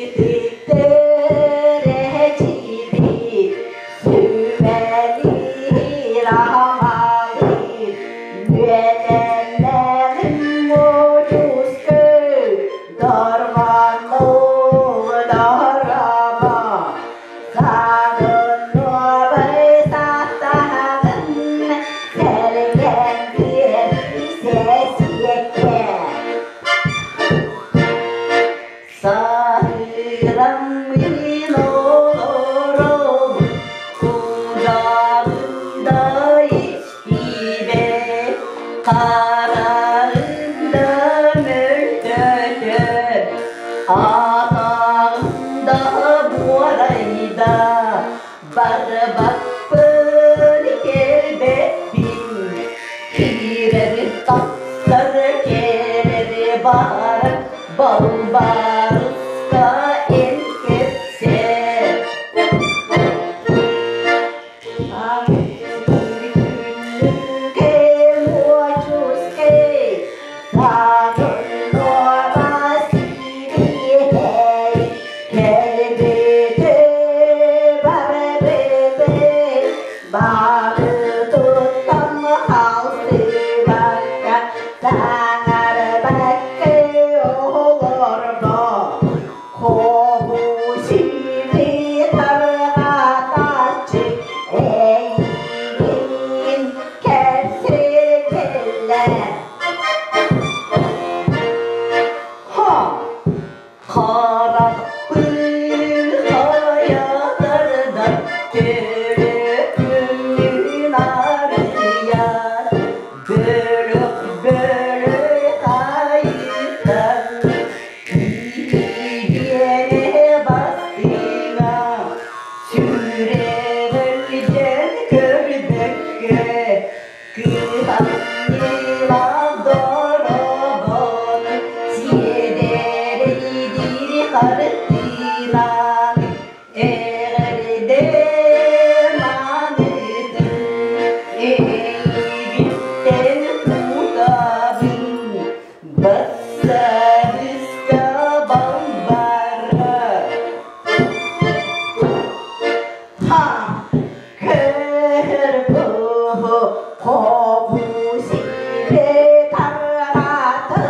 Итиктэр эчиби сүбэлиир аҕалыыр үөлэннэҕим муочуска дорҕооннуур дорообо саҕыннуобай саастаһаҕын сэргэн биэр сиэккэ Саһыраммын олоробун, кулгааҕым да истибэт, хараҕым да мөлтөтөр, атаҕым да буорайда, барбаппын кэлбэппин, киирэр тахсар кэлэр барар Балбаарыска эн кэпсээ. Күннүкэ муочускай, саҕыннуоба сириэһэй, кэлбитэ барбыты, бары туттан халсыбакка, Саҥарбакка оҕолорго хобу-сиби тарҕатааччы эйигин кэпсэтэллэр. Ха! Харахпын хайатардар төлөпүммүн арыйар Бөлөх-бөлөх айыттан итириэни бастыҥа сүрэҕилдьэн көрбөккө кыһамньылаах доробон сиэдэрэйдиир хартыынан эҕэрдэ маанытын эйигиттэн тутабын бассабыска балбара ха көр хобу-сибе тарбаты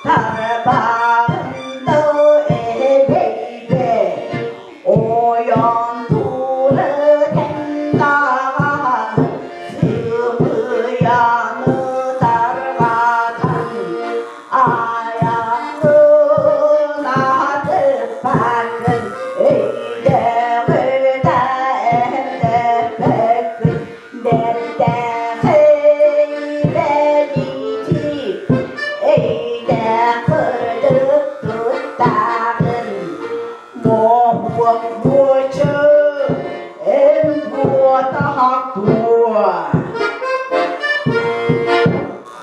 тарбағында эбейде ойон туры кэндаҕан сымыйаны тарҕатан айаҕын атыппаккын өйдөҕүтэ эмтэппэккин бэртээхэй бэлиитик эйдээх кырдык туттаҕын Муох муоча эн буотаһа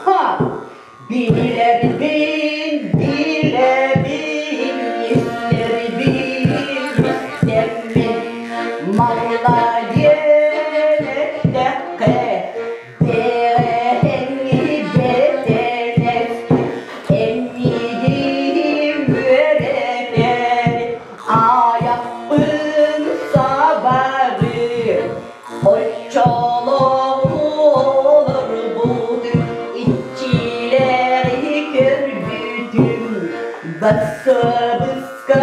Ха! Билэрбин, билэбин, истэрбин, истэммин, малла диэн эттэххэ, бэҕэһээҥҥи бэтэнэс, эмньигин үөрэтэр, айахпын сабарыыр, Оччолооҕу олорбутум, иччилэри көрбүтүм, бассабыска